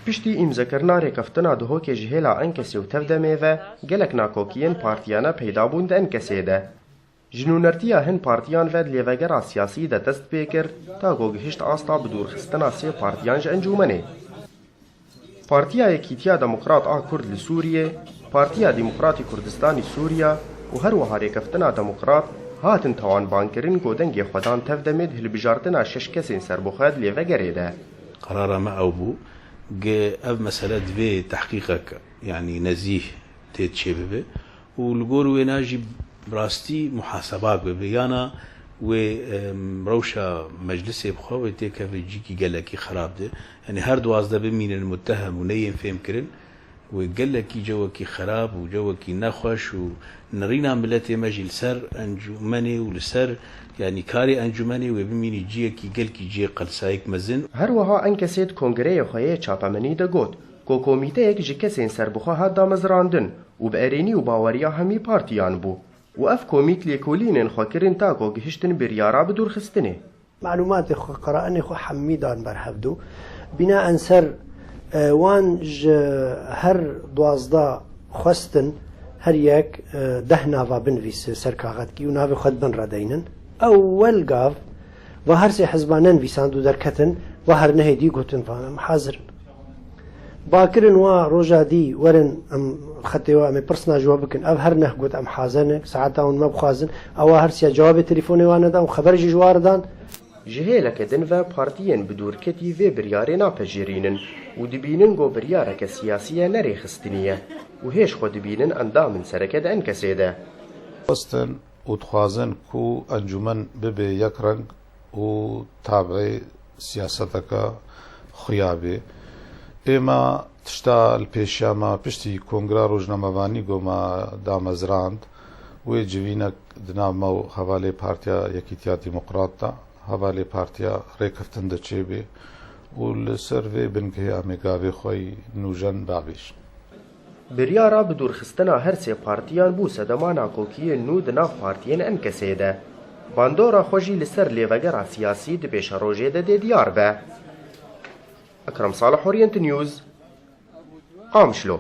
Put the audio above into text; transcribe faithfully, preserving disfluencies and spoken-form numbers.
Piştî îmzekirina rêkeftina Duhokê ji hêla Enkesê û Tevdemê ve gelek nakokiyên partiyane peyda bûn di Enkesê de. Ji nûnertiya hin partiyan ve di lêvegera siyasî de dest pê kir, ta ku gihişt asta bidûrxistina sê partiyan ji encûmenê. Partiya Yekîtiya Demokrat a Kurd li Sûriyê, Partiya Demokratî Kurdistanî Sûriya û her wiha Rêkeftina Demokrat hatin tawanbankirin ku dengê xwe dan Tevdemê di hilbijartina şeş kesên serbixwe di lêvegerê de. Qerara me ew bû, gi ev mesele divê tehqîqek, yanî nezîh tê çêbibe û li gor wêna jî bi rastî muhasebak bibe, yana wê, em, rewşa meclisê bi xwe wê têkeve cîkî gelekî xerab de. Yanî her duwazdeh bimînin mutehem û neyên fêmkirin, wê gelekî cewekî xerab û cewekî nexweş û nirîna miletê me jî li ser encûmenê û li ser, yanî karê encûmenê wê bimînî ciyekî gelkî cihê qelsayek mezin. Her wiha Enkesê di kongreyê xwe yê çapemenî de got ku komîteyek ji kesên serbixwe hat damezrandin û bi erênî û baweriya hemî partiyan bû û ev komît lêkolînên xwe kirin ta ku gihiştin biryara bidûrxistinê. Malûmatê xwe, qerainê xwe hemî dan ber hevdu. Bînaen ser, e, wan ji her duwazdeh xwestin her yek, e, deh nava binivîse ser kaxetkî û navê xwe di bin re deynin. Ewel gav va her sê hizba nenivîsand û derketin, va her nehê dî gotin, va em hazir in. Ba kirin wa roja dî werin em xetê we em ê pirsna ji we bikin. Ev her neh got em hazir ne, saeta hûn me bixwazin. Ewa her siya cewabê telîfonê wan nedan û xeber jî ji wan re dan. Ji hêleke din ve partiyên bidûrketî vê biryarê napejirînin û dibînin ku biryareke siyasî ye ne rêxistinî ye û hêj xwe dibînin endamên sereke di Enkesê de. Xwestin û dixwazin ku encûmen bibe yekreng û tabiê siyaseteke xuya bê. Êma tişta li pêşiya me piştî Kongra Rojnamevanî ku me damezrand, wê civînek di nav me û hevalê Partiya Yekîtiya Demokrat de, hevalê Partiya Rêkeftin de çêbê û li ser vê bingehê em ê gavê xwe yî nûjen bavêjin. Biryara bidûrxistina her sê partiyan bû sedema nakokiyên nû di nav partiyên Enkesê de. Bandora xwe jî li ser lêvegera siyasî di pêşerojê de dê diyar be. Ekrem Salih, Orient News, Qamişlo.